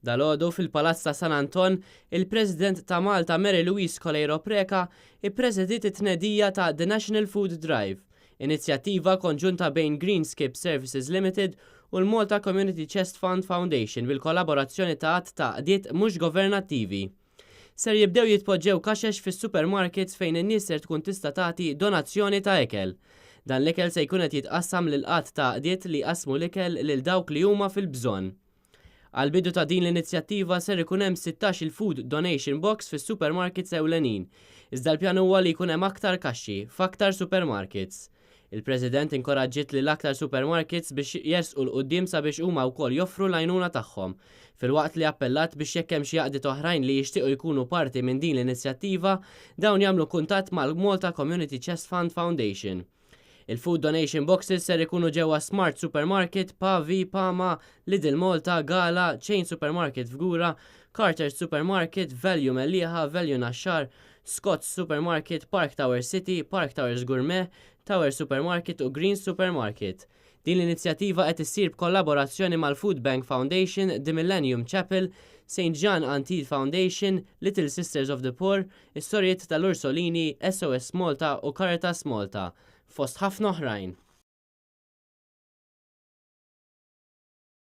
Dalgħodu fil-Palazz ta' San Anton, il-President ta' Malta Mary Louise Coleiro Preca ippresediet it-tnedija ta' The National Food Drive, inizjattiva konġunta bejn Green Skip Services Limited u l-Malta Community Chest Fund Foundation bil-kollaborazzjoni ta' għadd ta' għaqdiet mhux governattivi. Ser jibdew jitpoġġew kaxex fis-supermarkets fejn in-nies ser tkun tista' tagħti donazzjoni ta' ikel. Dan l-ikel se jkun qed jitqassam lil għadd ta' għaqdiet li jqassmu l-ikel lil dawk li huma fil-bżonn. Għall-bidu ta' din l-inizjattiva ser ikun hemm 16-il food donation box fis-supermarkets ewlenin. Iżda l-pjan huwa li jkun hemm aktar kaxxi, f'aktar supermarkets. Il-President inkoraġġiet lil aktar supermarkets biex jersqu 'l quddiem sabiex huma wkoll joffru l-għajnuna tagħhom, filwaqt li appellat biex jekk hemm xi għaqdiet oħrajn li jixtiequ jkunu parti minn din l-inizjattiva, dawn jagħmlu kuntatt mal-Malta Community Chest Fund Foundation. Il-food donation boxes ser ikunu ġewwa Smart Supermarket, Pavi, Pama, Lidl Malta, Gala, Chain Supermarket Fgura, Carter's Supermarket, Value Mellieħa, Value Naxxar, Scott's Supermarket, Park Tower City, Park Towers Gourmet, Tower Supermarket u Greens Supermarket. Din l-inizjattiva qed issir b'kollaborazzjoni mal-Food Bank Foundation, The Millennium Chapel, St. Jean Antide Foundation, Little Sisters of the Poor, is-Sorijiet tal-Ursolini, SOS Malta u Caritas Malta, fost ħafna oħrajn.